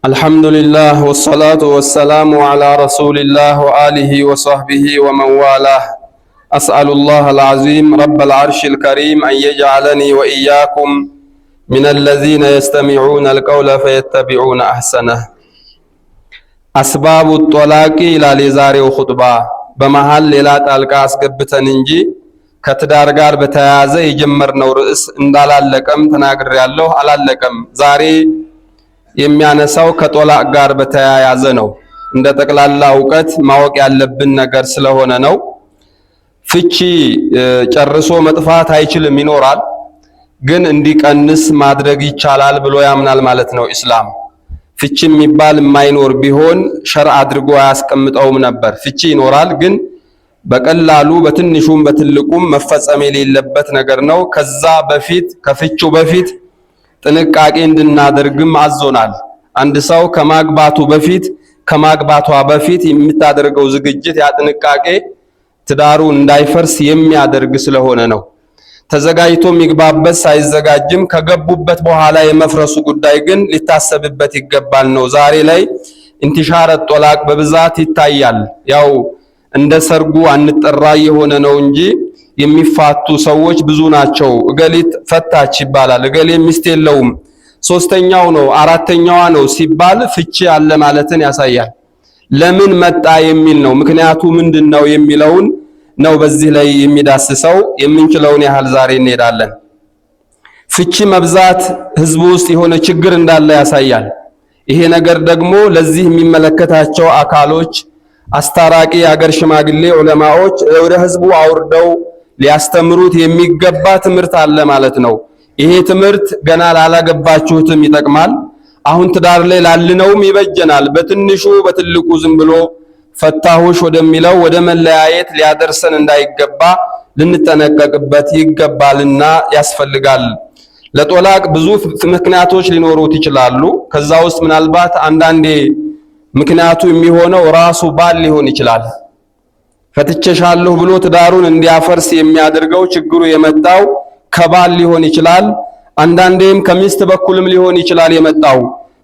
الحمد لله والصلاة والسلام على رسول الله وآله وصحبه ومن والاه. أسأل الله العظيم رب العرش الكريم أن يجعلني وإياكم من الذين يستمعون القول فيتبعون أحسنه. أسباب الطلاق ይላል የዛሬው ኹጥባ። በመሃል ሌላ ጣልቃ አስገብተን እንጂ ከትዳር ጋር በተያያዘ የጀመርነው ርዕስ እንዳላለቀም ተናግሬያለሁ። አላለቀም። ዛሬ የሚያነሳው ከጦላቅ ጋር በተያያዘ ነው። እንደ ጠቅላላ እውቀት ማወቅ ያለብን ነገር ስለሆነ ነው። ፍቺ ጨርሶ መጥፋት አይችልም፣ ይኖራል። ግን እንዲቀንስ ማድረግ ይቻላል ብሎ ያምናል ማለት ነው ኢስላም። ፍቺ የሚባል የማይኖር ቢሆን ሸርዕ አድርጎ አያስቀምጠውም ነበር። ፍቺ ይኖራል፣ ግን በቀላሉ በትንሹም በትልቁም መፈጸም የሌለበት ነገር ነው። ከዛ በፊት፣ ከፍቺው በፊት ጥንቃቄ እንድናደርግም አዞናል። አንድ ሰው ከማግባቱ በፊት፣ ከማግባቷ በፊት የምታደርገው ዝግጅት፣ ያ ጥንቃቄ ትዳሩ እንዳይፈርስ የሚያደርግ ስለሆነ ነው። ተዘጋጅቶ የሚግባበት ሳይዘጋጅም ከገቡበት በኋላ የመፍረሱ ጉዳይ ግን ሊታሰብበት ይገባል ነው። ዛሬ ላይ انتشار الطلاق በብዛት ይታያል። ያው እንደ ሰርጉ አንጠራ የሆነ ነው እንጂ የሚፋቱ ሰዎች ብዙ ናቸው። እገሊት ፈታች ይባላል። እገሌ ሚስት የለውም፣ ሶስተኛው ነው፣ አራተኛዋ ነው ሲባል ፍቺ አለ ማለትን ያሳያል። ለምን መጣ የሚል ነው። ምክንያቱ ምንድን ነው የሚለውን ነው በዚህ ላይ የሚዳስሰው። የምንችለውን ያህል ዛሬ እንሄዳለን። ፍቺ መብዛት ህዝቡ ውስጥ የሆነ ችግር እንዳለ ያሳያል። ይሄ ነገር ደግሞ ለዚህ የሚመለከታቸው አካሎች፣ አስታራቂ የአገር ሽማግሌ፣ ዑለማዎች ወደ ህዝቡ አውርደው ሊያስተምሩት የሚገባ ትምህርት አለ ማለት ነው። ይሄ ትምህርት ገና ላላገባችሁትም ይጠቅማል። አሁን ትዳር ላይ ላልነውም ይበጀናል። በትንሹ በትልቁ ዝም ብሎ ፈታሁሽ ወደሚለው ወደ መለያየት ሊያደርሰን እንዳይገባ ልንጠነቀቅበት ይገባልና ያስፈልጋል። ለጦላቅ ብዙ ምክንያቶች ሊኖሩት ይችላሉ። ከዛ ውስጥ ምናልባት አንዳንዴ ምክንያቱ የሚሆነው ራሱ ባል ሊሆን ይችላል። ፈትቼሻለሁ ብሎ ትዳሩን እንዲያፈርስ የሚያደርገው ችግሩ የመጣው ከባል ሊሆን ይችላል። አንዳንዴም ከሚስት በኩልም ሊሆን ይችላል የመጣው።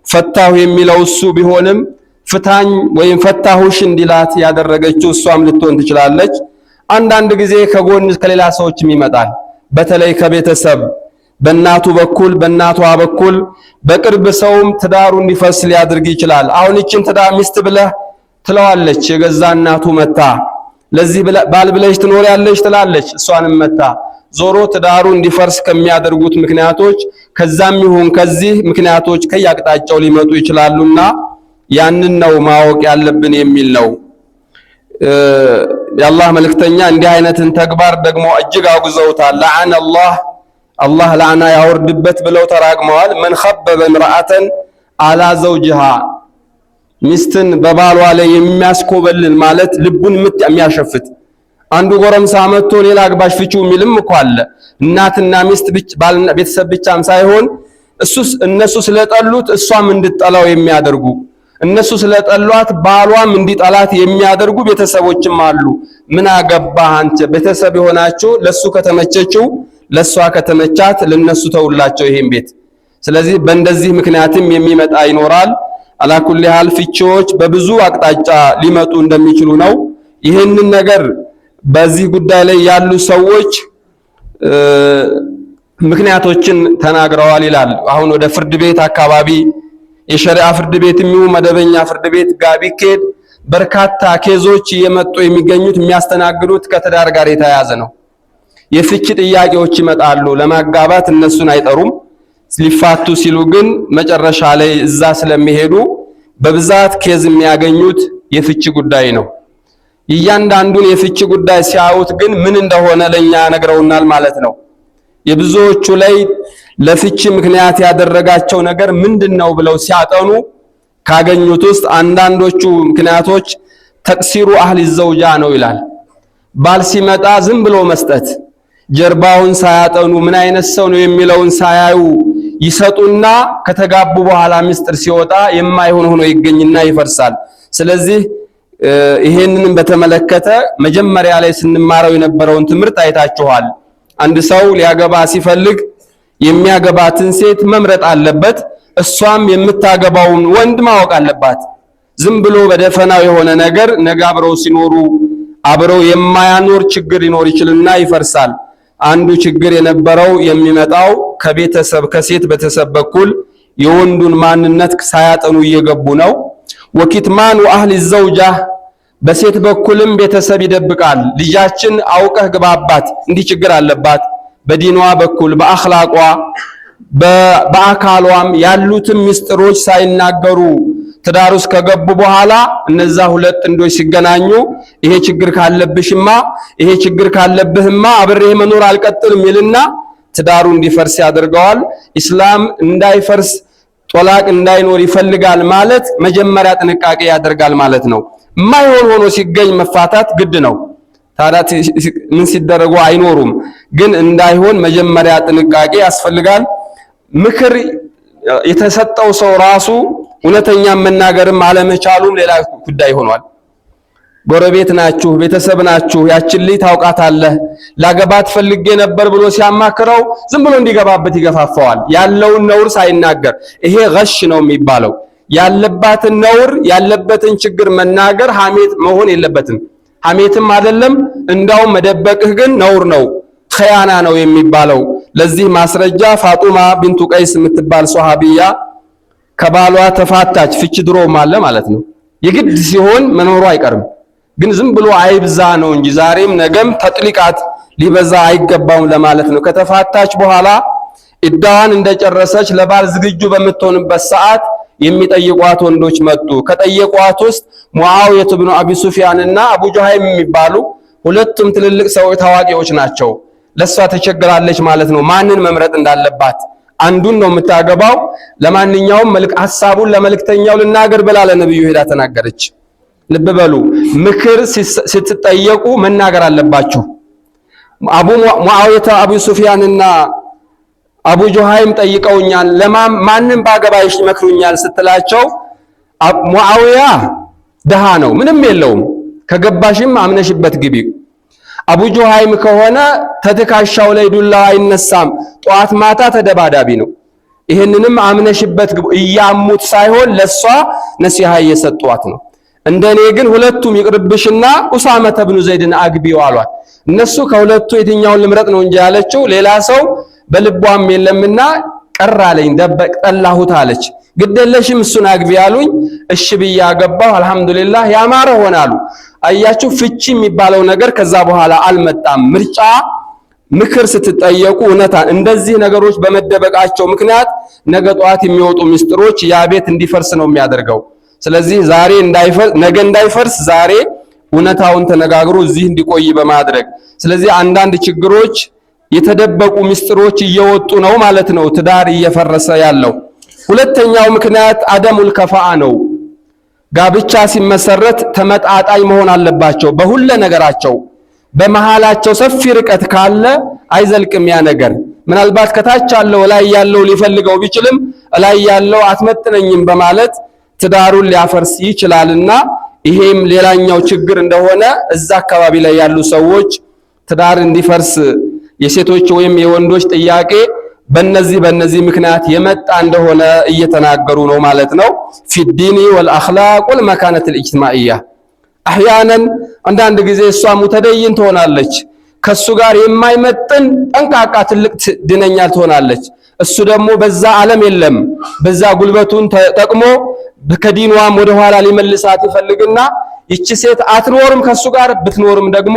ፈታሁ የሚለው እሱ ቢሆንም ፍታኝ ወይም ፈታሁሽ እንዲላት ያደረገችው እሷም ልትሆን ትችላለች። አንዳንድ ጊዜ ከጎን ከሌላ ሰዎችም ይመጣል። በተለይ ከቤተሰብ፣ በእናቱ በኩል፣ በእናቷ በኩል፣ በቅርብ ሰውም ትዳሩ እንዲፈርስ ሊያደርግ ይችላል። አሁን ይችን ትዳር ሚስት ብለህ ትለዋለች የገዛ እናቱ መታ። ለዚህ ባል ብለሽ ትኖሪያለሽ ትላለች እሷንም መታ። ዞሮ ትዳሩ እንዲፈርስ ከሚያደርጉት ምክንያቶች ከዛም ይሁን ከዚህ ምክንያቶች ከያቅጣጫው ሊመጡ ይችላሉና ያንን ነው ማወቅ ያለብን የሚል ነው። የአላህ መልእክተኛ እንዲህ አይነትን ተግባር ደግሞ እጅግ አውግዘውታል። لعن الله፣ አላህ ላዕና ያወርድበት ብለው ተራግመዋል። من خبب امرأة على زوجها፣ ሚስትን በባሏ ላይ የሚያስኮበልል ማለት ልቡን ምት የሚያሸፍት። አንዱ ጎረምሳ መጥቶ ሌላ አግባሽ ፍቺው የሚልም እኮ አለ። እናትና ሚስት ባልና ቤተሰብ ብቻም ሳይሆን እሱስ እነሱ ስለጠሉት እሷም እንድጠላው የሚያደርጉ፣ እነሱ ስለጠሏት ባሏም እንዲጠላት የሚያደርጉ ቤተሰቦችም አሉ። ምን አገባህ አንተ? ቤተሰብ የሆናችሁ ለሱ ከተመቸችው፣ ለሷ ከተመቻት ለነሱ ተውላቸው ይሄን ቤት። ስለዚህ በእንደዚህ ምክንያትም የሚመጣ ይኖራል። على كل حال ፍቺዎች በብዙ አቅጣጫ ሊመጡ እንደሚችሉ ነው። ይህንን ነገር በዚህ ጉዳይ ላይ ያሉ ሰዎች ምክንያቶችን ተናግረዋል ይላል። አሁን ወደ ፍርድ ቤት አካባቢ የሸሪዓ ፍርድ ቤት የሚሆን መደበኛ ፍርድ ቤት ጋር ቢኬድ በርካታ case ኦች እየመጡ የሚገኙት የሚያስተናግዱት ከትዳር ጋር የተያያዘ ነው። የፍቺ ጥያቄዎች ይመጣሉ። ለማጋባት እነሱን አይጠሩም። ሊፋቱ ሲሉ ግን መጨረሻ ላይ እዛ ስለሚሄዱ በብዛት case የሚያገኙት የፍቺ ጉዳይ ነው። እያንዳንዱን የፍቺ ጉዳይ ሲያዩት ግን ምን እንደሆነ ለኛ ነግረውናል ማለት ነው። የብዙዎቹ ላይ ለፍቺ ምክንያት ያደረጋቸው ነገር ምንድነው ብለው ሲያጠኑ ካገኙት ውስጥ አንዳንዶቹ ምክንያቶች تقصير أهل الزوجة ነው ይላል። ባል ሲመጣ ዝም ብሎ መስጠት፣ ጀርባውን ሳያጠኑ፣ ምን አይነት ሰው ነው የሚለውን ሳያዩ ይሰጡና ከተጋቡ በኋላ ምስጢር ሲወጣ የማይሆን ሆኖ ይገኝና ይፈርሳል። ስለዚህ ይሄንንም በተመለከተ መጀመሪያ ላይ ስንማረው የነበረውን ትምህርት አይታችኋል። አንድ ሰው ሊያገባ ሲፈልግ የሚያገባትን ሴት መምረጥ አለበት። እሷም የምታገባውን ወንድ ማወቅ አለባት። ዝም ብሎ በደፈናው የሆነ ነገር ነገ አብረው ሲኖሩ አብረው የማያኖር ችግር ሊኖር ይችልና ይፈርሳል። አንዱ ችግር የነበረው የሚመጣው ከቤተሰብ ከሴት ቤተሰብ በኩል የወንዱን ማንነት ሳያጠኑ እየገቡ ነው። وكتمان أهل الزوجة በሴት በኩልም ቤተሰብ ይደብቃል። ልጃችን አውቀህ ግባባት፣ እንዲህ ችግር አለባት፣ በዲኗ በኩል በአኽላቋ በአካሏም ያሉትን ምስጢሮች ሳይናገሩ ትዳር ውስጥ ከገቡ በኋላ እነዛ ሁለት ጥንዶች ሲገናኙ ይሄ ችግር ካለብሽማ ይሄ ችግር ካለብህማ አብሬህ መኖር አልቀጥልም ይልና ትዳሩ እንዲፈርስ ያደርገዋል። ኢስላም እንዳይፈርስ ጦላቅ እንዳይኖር ይፈልጋል ማለት መጀመሪያ ጥንቃቄ ያደርጋል ማለት ነው። የማይሆን ሆኖ ሲገኝ መፋታት ግድ ነው። ታዲያ ምን ሲደረጉ አይኖሩም። ግን እንዳይሆን መጀመሪያ ጥንቃቄ ያስፈልጋል። ምክር የተሰጠው ሰው ራሱ እውነተኛ መናገርም አለመቻሉም ሌላ ጉዳይ ሆኗል። ጎረቤት ናችሁ፣ ቤተሰብ ናችሁ፣ ያችን ልጅ ታውቃታለህ፣ ላገባት ፈልጌ ነበር ብሎ ሲያማክረው ዝም ብሎ እንዲገባበት ይገፋፋዋል። ያለውን ነውር ሳይናገር ይሄ ገሽ ነው የሚባለው። ያለባትን ነውር ያለበትን ችግር መናገር ሐሜት መሆን የለበትም። ሐሜትም አይደለም፣ እንዳውም መደበቅህ ግን ነውር ነው፣ ኸያና ነው የሚባለው። ለዚህ ማስረጃ ፋጡማ ቢንቱ ቀይስ የምትባል ሶሃቢያ ከባሏ ተፋታች። ፍቺ ድሮም አለ ማለት ነው። የግድ ሲሆን መኖሩ አይቀርም። ግን ዝም ብሎ አይብዛ ነው እንጂ ዛሬም ነገም ተጥሊቃት ሊበዛ አይገባውም ለማለት ነው። ከተፋታች በኋላ ኢዳዋን እንደጨረሰች ለባል ዝግጁ በምትሆንበት ሰዓት የሚጠይቋት ወንዶች መጡ። ከጠየቋት ውስጥ ሙዓዊየት ብኑ አቢ ሱፊያን እና አቡ ጁሃይም የሚባሉ ሁለቱም ትልልቅ ሰዎች ታዋቂዎች ናቸው። ለሷ ተቸግራለች ማለት ነው፣ ማንን መምረጥ እንዳለባት። አንዱን ነው የምታገባው። ለማንኛውም መልክ ሐሳቡን ለመልእክተኛው ልናገር ብላ ለነብዩ ሄዳ ተናገረች። ልብ በሉ፣ ምክር ስትጠየቁ መናገር አለባችሁ። አቡ ሙዓዊየተ አቡ ሱፊያንና አቡ ጁሃይም ጠይቀውኛል፣ ለማንም ባገባ ይመክሩኛል ስትላቸው ሙዓዊያ ድሃ ነው፣ ምንም የለውም፣ ከገባሽም አምነሽበት ግቢ። አቡ ጁሃይም ከሆነ ተትካሻው ላይ ዱላ አይነሳም፣ ጠዋት ማታ ተደባዳቢ ነው። ይህንንም አምነሽበት ግቡ። እያሙት ሳይሆን ለሷ ነሲሃ እየሰጧት ነው። እንደኔ ግን ሁለቱም ይቅርብሽና ኡሳመተ ብኑ ዘይድን አግቢው አሏት። እነሱ ከሁለቱ የትኛውን ልምረጥ ነው እንጂ ያለችው ሌላ ሰው በልቧም የለምና ቀር አለኝ፣ ደበቅ ጠላሁት አለች። ግደለሽም እሱን አግቢ አሉኝ። እሺ ብዬ አገባሁ። አልሐምዱሊላህ ያማረ ሆናሉ። አያችሁ፣ ፍቺ የሚባለው ነገር ከዛ በኋላ አልመጣም። ምርጫ ምክር ስትጠየቁ እውነታ እንደዚህ ነገሮች በመደበቃቸው ምክንያት ነገ ጠዋት የሚወጡ ምስጢሮች ያ ቤት እንዲፈርስ ነው የሚያደርገው። ስለዚህ ዛሬ እንዳይፈርስ ነገ እንዳይፈርስ ዛሬ እውነታውን ተነጋግሮ እዚህ እንዲቆይ በማድረግ ስለዚህ አንዳንድ ችግሮች የተደበቁ ምስጢሮች እየወጡ ነው ማለት ነው፣ ትዳር እየፈረሰ ያለው። ሁለተኛው ምክንያት አደሙል ከፋአ ነው። ጋብቻ ሲመሰረት ተመጣጣኝ መሆን አለባቸው በሁለ ነገራቸው። በመሃላቸው ሰፊ ርቀት ካለ አይዘልቅም ያ ነገር። ምናልባት ከታች ያለው ላይ ያለው ሊፈልገው ቢችልም ላይ ያለው አትመጥነኝም በማለት ትዳሩን ሊያፈርስ ይችላልና ይሄም ሌላኛው ችግር እንደሆነ እዛ አካባቢ ላይ ያሉ ሰዎች ትዳር እንዲፈርስ የሴቶች ወይም የወንዶች ጥያቄ በነዚህ ምክንያት የመጣ እንደሆነ እየተናገሩ ነው ማለት ነው። في الدين والأخلاق والمكانة الاجتماعية أحيانا አንዳንድ ጊዜ እሷ متدين ትሆናለች፣ ከሱ ጋር የማይመጥን ጠንቃቃ ትልቅ ድነኛ ትሆናለች። እሱ ደግሞ በዛ ዓለም የለም። በዛ ጉልበቱን ተጠቅሞ ከዲኗም ወደኋላ ሊመልሳት ይፈልግና ይቺ ሴት አትኖርም ከሱ ጋር፣ ብትኖርም ደግሞ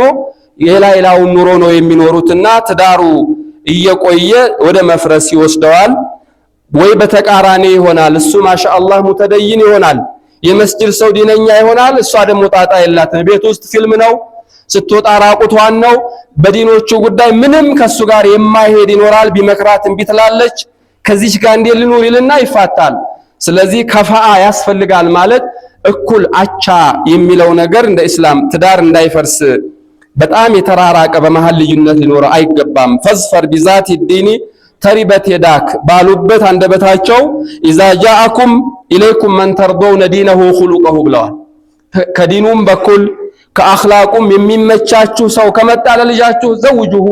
የላይላውን ኑሮ ነው የሚኖሩትና ትዳሩ እየቆየ ወደ መፍረስ ይወስደዋል። ወይ በተቃራኒ ይሆናል። እሱ ማሻአላህ متدين ይሆናል፣ የመስጂድ ሰው ዲነኛ ይሆናል። እሷ ደግሞ ጣጣ የላትም። ቤት ውስጥ ፊልም ነው፣ ስትወጣ ራቁቷን ነው። በዲኖቹ ጉዳይ ምንም ከሱ ጋር የማይሄድ ይኖራል። ቢመክራት እምቢ ትላለች። ከዚች ጋር እንዴት ልኑር ይልና ይፋታል። ስለዚህ ከፋአ ያስፈልጋል ማለት እኩል አቻ የሚለው ነገር እንደ እስላም ትዳር እንዳይፈርስ በጣም የተራራቀ በመሃል ልዩነት ሊኖር አይገባም። فاظفر بذات الدين تربت يداك ባሉበት አንደበታቸው إذا جاءكم إليكم من ترضون دينه وخلقه ብለዋል። ከዲኑም በኩል ከአኽላቁም የሚመቻችሁ ሰው ከመጣ ለልጃችሁ زوجوه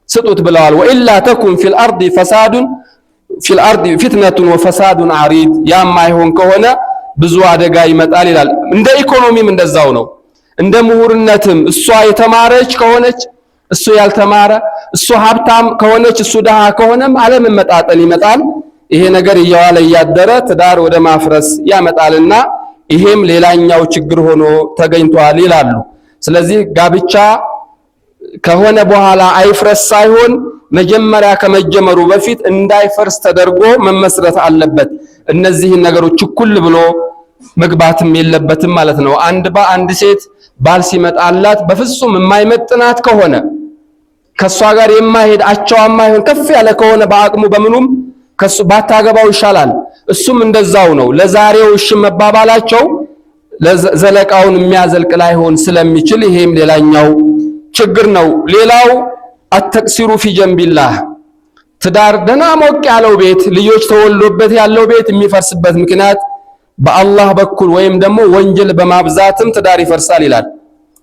ስጡት ብለዋል። وإلا تكن في الأرض فساد في الأرض فتنة وفساد عريض። ያማይሆን ከሆነ ብዙ አደጋ ይመጣል ይላል። እንደ ኢኮኖሚም እንደዛው ነው። እንደ ምሁርነትም እሷ የተማረች ከሆነች እሱ ያልተማረ፣ እሱ ሀብታም ከሆነች እሱ ድሃ ከሆነም አለመመጣጠን ይመጣል። ይሄ ነገር እየዋለ እያደረ ትዳር ወደ ማፍረስ ያመጣልና ይሄም ሌላኛው ችግር ሆኖ ተገኝቷል ይላሉ። ስለዚህ ጋብቻ ከሆነ በኋላ አይፍረስ ሳይሆን መጀመሪያ ከመጀመሩ በፊት እንዳይፈርስ ተደርጎ መመስረት አለበት። እነዚህን ነገሮች እኩል ብሎ መግባትም የለበትም ማለት ነው። አንድ አንድ ሴት ባል ሲመጣላት በፍጹም የማይመጥናት ከሆነ፣ ከሷ ጋር የማይሄድ፣ አቻዋ የማይሆን፣ ከፍ ያለ ከሆነ በአቅሙ በምኑም ከሱ ባታገባው ይሻላል። እሱም እንደዛው ነው። ለዛሬው እሺ መባባላቸው ዘለቃውን የሚያዘልቅ ላይሆን ስለሚችል ይሄም ሌላኛው ችግር ነው። ሌላው التقصير في جنب الله። ትዳር ደና ሞቅ ያለው ቤት፣ ልጆች ተወልዶበት ያለው ቤት የሚፈርስበት ምክንያት በአላህ በኩል ወይም ደግሞ ወንጀል በማብዛትም ትዳር ይፈርሳል ይላል።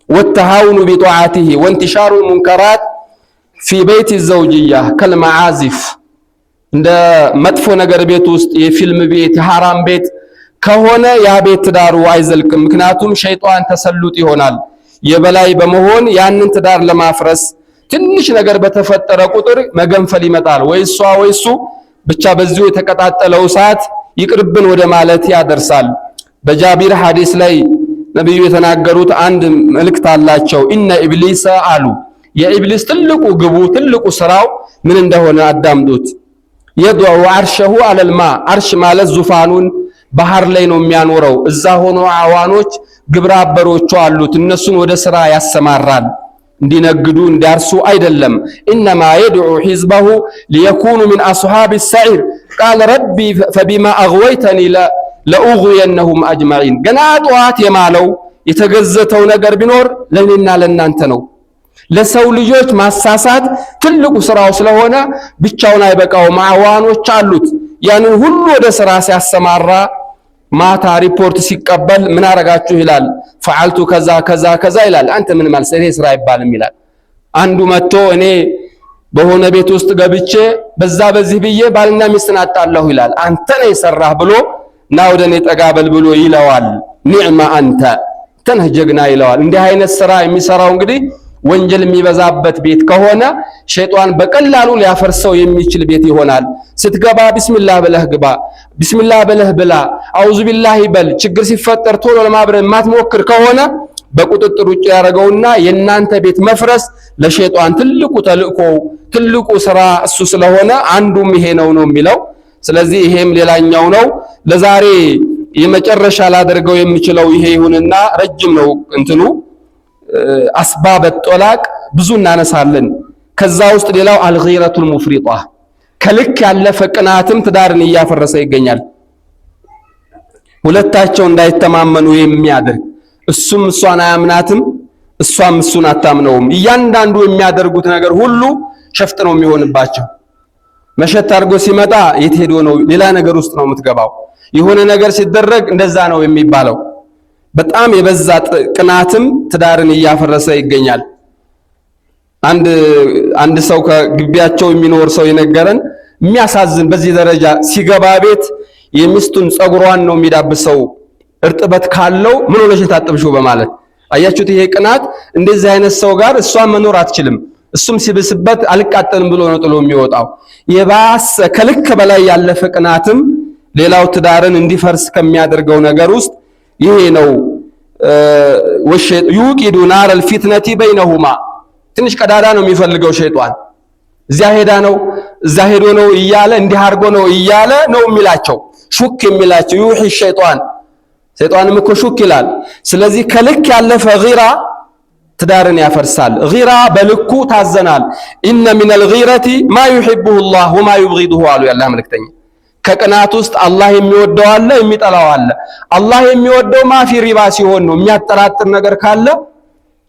والتهاون بطاعته وانتشار المنكرات في بيت الزوجية كالمعازف። እንደ መጥፎ ነገር ቤት ውስጥ፣ የፊልም ቤት፣ የሐራም ቤት ከሆነ ያ ቤት ትዳሩ አይዘልቅም። ምክንያቱም ሸይጣን تسلط ይሆናል፣ የበላይ በመሆን ያንን ትዳር ለማፍረስ ትንሽ ነገር በተፈጠረ ቁጥር መገንፈል ይመጣል። ወይ እሷ ወይ እሱ ብቻ በዚሁ የተቀጣጠለው እሳት ይቅርብን ወደ ማለት ያደርሳል። በጃቢር ሐዲስ ላይ ነብዩ የተናገሩት አንድ መልእክት አላቸው። إن إبليس አሉ። የኢብሊስ ትልቁ ግቡ፣ ትልቁ ስራው ምን እንደሆነ አዳምጡት። يضع عرشه على الماء። عرش ማለት ዙፋኑን ባህር ላይ ነው የሚያኖረው። እዛ ሆኖ አዋኖች፣ ግብረ አበሮቹ አሉት። እነሱን ወደ ስራ ያሰማራል። እንዲነግዱ እንዲያርሱ አይደለም። إنما يدعو حزبه ليكونوا من أصحاب السعير قال رب فبما أغويتني لأغوينهم أجمعين። ገና ጠዋት የማለው የተገዘተው ነገር ቢኖር ለእኔና ለእናንተ ነው። ለሰው ልጆች ማሳሳት ትልቁ ስራው ስለሆነ ብቻውን አይበቃውም፣ አዋኖች አሉት። ያንን ሁሉ ወደ ስራ ሲያሰማራ ማታ ሪፖርት ሲቀበል ምን አረጋችሁ ይላል። فعلت ከዛ ከዛ ከዛ ይላል። አንተ ምን ማለት ይሄ ስራ አይባልም ይላል። አንዱ መጥቶ እኔ በሆነ ቤት ውስጥ ገብቼ በዛ በዚህ ብዬ ባልና ሚስትን አጣለሁ ይላል። አንተ ነህ የሰራህ ብሎ ና ወደ እኔ ጠጋ በል ብሎ ይለዋል። نعم أنت፣ አንተ ነህ ጀግና ይለዋል። እንዲህ አይነት ስራ የሚሰራው እንግዲህ ወንጀል የሚበዛበት ቤት ከሆነ ሸይጣን በቀላሉ ሊያፈርሰው የሚችል ቤት ይሆናል። ስትገባ ቢስሚላህ ብለህ ግባ፣ ቢስሚላህ ብለህ ብላ፣ أعوذ بالله በል። ችግር ሲፈጠር ቶሎ ለማብረድ የማትሞክር ከሆነ በቁጥጥር ውጭ ያደረገውና የእናንተ ቤት መፍረስ ለሸይጣን ትልቁ ተልእኮ፣ ትልቁ ስራ እሱ ስለሆነ አንዱም ይሄ ነው ነው የሚለው። ስለዚህ ይሄም ሌላኛው ነው። ለዛሬ የመጨረሻ ላደርገው የምችለው ይሄ ይሁንና ረጅም ነው እንትኑ። أسباب الطلاق ብዙ እናነሳለን። ከዛ ውስጥ ሌላው الغيرة المفرطة፣ ከልክ ያለፈ ቅናትም ትዳርን እያፈረሰ ይገኛል። ሁለታቸው እንዳይተማመኑ የሚያደርግ፣ እሱም እሷን አያምናትም፣ እሷም እሱን አታምነውም። እያንዳንዱ የሚያደርጉት ነገር ሁሉ ሸፍጥ ነው የሚሆንባቸው። መሸት አድርጎ ሲመጣ የት ሄዶ ነው? ሌላ ነገር ውስጥ ነው የምትገባው። የሆነ ነገር ሲደረግ እንደዛ ነው የሚባለው። በጣም የበዛ ቅናትም ትዳርን እያፈረሰ ይገኛል። አንድ አንድ ሰው ከግቢያቸው የሚኖር ሰው የነገረን የሚያሳዝን፣ በዚህ ደረጃ ሲገባ ቤት የሚስቱን ጸጉሯን ነው የሚዳብሰው። እርጥበት ካለው ምን ሆነሽ የታጠብሽው በማለት። አያችሁት? ይሄ ቅናት እንደዚህ አይነት ሰው ጋር እሷን መኖር አትችልም። እሱም ሲብስበት አልቃጠልም ብሎ ነው ጥሎ የሚወጣው። የባሰ ከልክ በላይ ያለፈ ቅናትም ሌላው ትዳርን እንዲፈርስ ከሚያደርገው ነገር ውስጥ ይሄ ነው። يوقد نار الفتنة بينهما። ትንሽ ቀዳዳ ነው የሚፈልገው ሸይጣን። እዚያ ሄዳ ነው፣ እዛ ሄዶ ነው እያለ፣ እንዲህ አድርጎ ነው እያለ ነው የሚላቸው፣ ሹክ የሚላቸው። يوحي الشيطان፣ ሸይጣንም እኮ ሹክ ይላል። ስለዚህ ከልክ ያለፈ غيرة ትዳርን ያፈርሳል። غيرة በልኩ ታዘናል። إن من الغيرة ما يحبه الله وما يبغضه አሉ የአላህ መልእክተኛ። ከቅናት ውስጥ አላህ የሚወደው አለ፣ የሚጠላው አለ። አላህ የሚወደው ما في ريبة ሲሆን ነው። የሚያጠራጥር ነገር ካለ፣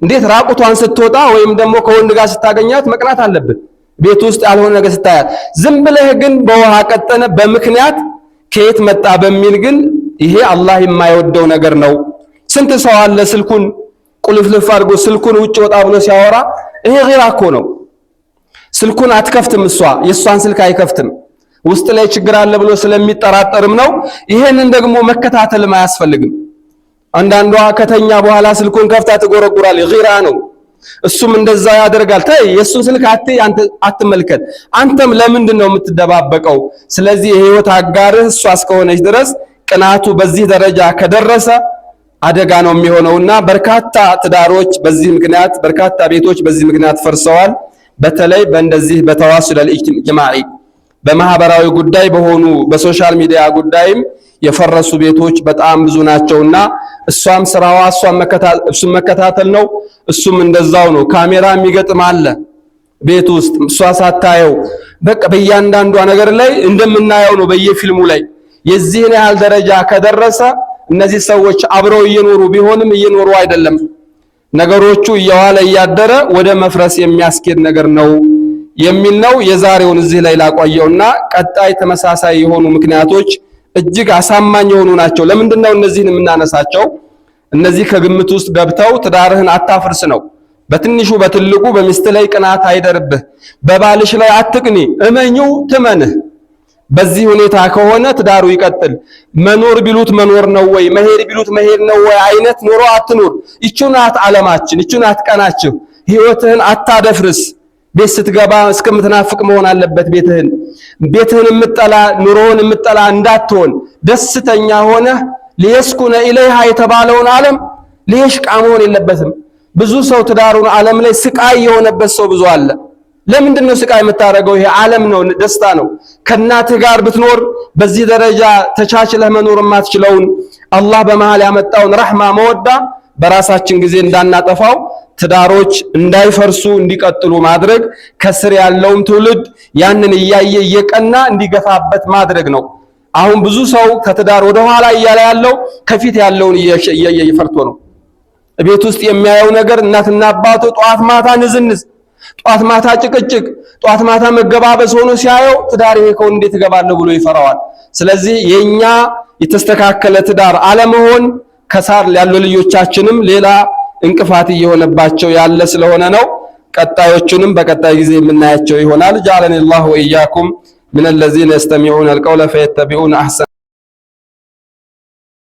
እንዴት ራቁቷን ስትወጣ ወይም ደግሞ ከወንድ ጋር ስታገኛት መቅናት አለብን። ቤት ውስጥ ያልሆነ ነገር ስታያት፣ ዝም ብለህ ግን በውሃ ቀጠነ በምክንያት ከየት መጣ በሚል ግን ይሄ አላህ የማይወደው ነገር ነው። ስንት ሰው አለ ስልኩን ቁልፍልፍ አድርጎ ስልኩን ውጭ ወጣ ብሎ ሲያወራ፣ ይሄ غيرة እኮ ነው። ስልኩን አትከፍትም እሷ፣ የእሷን ስልክ አይከፍትም። ውስጥ ላይ ችግር አለ ብሎ ስለሚጠራጠርም ነው። ይሄንን ደግሞ መከታተልም አያስፈልግም። አንዳንዷ ከተኛ በኋላ ስልኩን ከፍታ ትጎረጉራለች። ጊራ ነው። እሱም እንደዛ ያደርጋል። ተይ የእሱን ስልክ አንተ አትመልከት። አንተም ለምንድን ነው የምትደባበቀው? ስለዚህ የህይወት አጋርህ እሷ እስከሆነች ድረስ ቅናቱ በዚህ ደረጃ ከደረሰ አደጋ ነው የሚሆነውና በርካታ ትዳሮች በዚህ ምክንያት፣ በርካታ ቤቶች በዚህ ምክንያት ፈርሰዋል። በተለይ በእንደዚህ በ تواصل الاجتماعي በማህበራዊ ጉዳይ በሆኑ በ social media ጉዳይም የፈረሱ ቤቶች በጣም ብዙ ናቸውና እሷም ስራዋ እሱም መከታተል ነው፣ እሱም እንደዛው ነው። ካሜራ የሚገጥም አለ ቤት ውስጥ እሷ ሳታየው በቃ በእያንዳንዷ ነገር ላይ እንደምናየው ነው በየፊልሙ ላይ። የዚህን ያህል ደረጃ ከደረሰ እነዚህ ሰዎች አብረው እየኖሩ ቢሆንም እየኖሩ አይደለም። ነገሮቹ እየዋለ እያደረ ወደ መፍረስ የሚያስኬድ ነገር ነው የሚል ነው። የዛሬውን እዚህ ላይ ላቆየውና ቀጣይ ተመሳሳይ የሆኑ ምክንያቶች እጅግ አሳማኝ የሆኑ ናቸው። ለምንድን ነው እነዚህን የምናነሳቸው? እነዚህ ከግምት ውስጥ ገብተው ትዳርህን አታፍርስ ነው። በትንሹ በትልቁ በሚስት ላይ ቅናት አይደርብህ፣ በባልሽ ላይ አትቅኒ፣ እመኚው ትመንህ። በዚህ ሁኔታ ከሆነ ትዳሩ ይቀጥል። መኖር ቢሉት መኖር ነው ወይ፣ መሄድ ቢሉት መሄድ ነው ወይ አይነት ኑሮ አትኑር። ይቺው ናት ዓለማችን፣ ይቺው ናት ቀናችሁ። ህይወትህን አታደፍርስ። ቤት ስትገባ እስከምትናፍቅ መሆን አለበት። ቤትህን የምጠላ ኑሮውን የምጠላ እንዳትሆን ደስተኛ ሆነህ ليسكن إليها የተባለውን ዓለም ليشقى መሆን የለበትም። ብዙ ሰው ትዳሩን ዓለም ላይ ስቃይ የሆነበት ሰው ብዙ አለ። ለምንድን ነው ስቃይ የምታደርገው? ይሄ ዓለም ነው፣ ደስታ ነው። ከእናትህ ጋር ብትኖር በዚህ ደረጃ ተቻችለህ መኖር የማትችለውን አላህ በመሃል ያመጣውን ረሕማ መወዳ በራሳችን ጊዜ እንዳናጠፋው ትዳሮች እንዳይፈርሱ እንዲቀጥሉ ማድረግ፣ ከስር ያለውን ትውልድ ያንን እያየ እየቀና እንዲገፋበት ማድረግ ነው። አሁን ብዙ ሰው ከትዳር ወደ ኋላ እያለ ያለው ከፊት ያለውን እየፈርቶ ነው። ቤት ውስጥ የሚያየው ነገር እናትና አባቱ ጧት ማታ ንዝንዝ፣ ጧት ማታ ጭቅጭቅ፣ ጧት ማታ መገባበስ ሆኖ ሲያየው ትዳር ይሄ ከሆነ እንዴት እገባለሁ ብሎ ይፈራዋል። ስለዚህ የኛ የተስተካከለ ትዳር አለመሆን ከሳር ያሉ ልጆቻችንም ሌላ እንቅፋት እየሆነባቸው ያለ ስለሆነ ነው። ቀጣዮቹንም በቀጣይ ጊዜ የምናያቸው ይሆናል። ጀዐለኒ ላሁ ወኢያኩም ሚነ ለዚነ የስተሚዑነ አልቀውለ ፈየተቢዑነ አሕሰነ።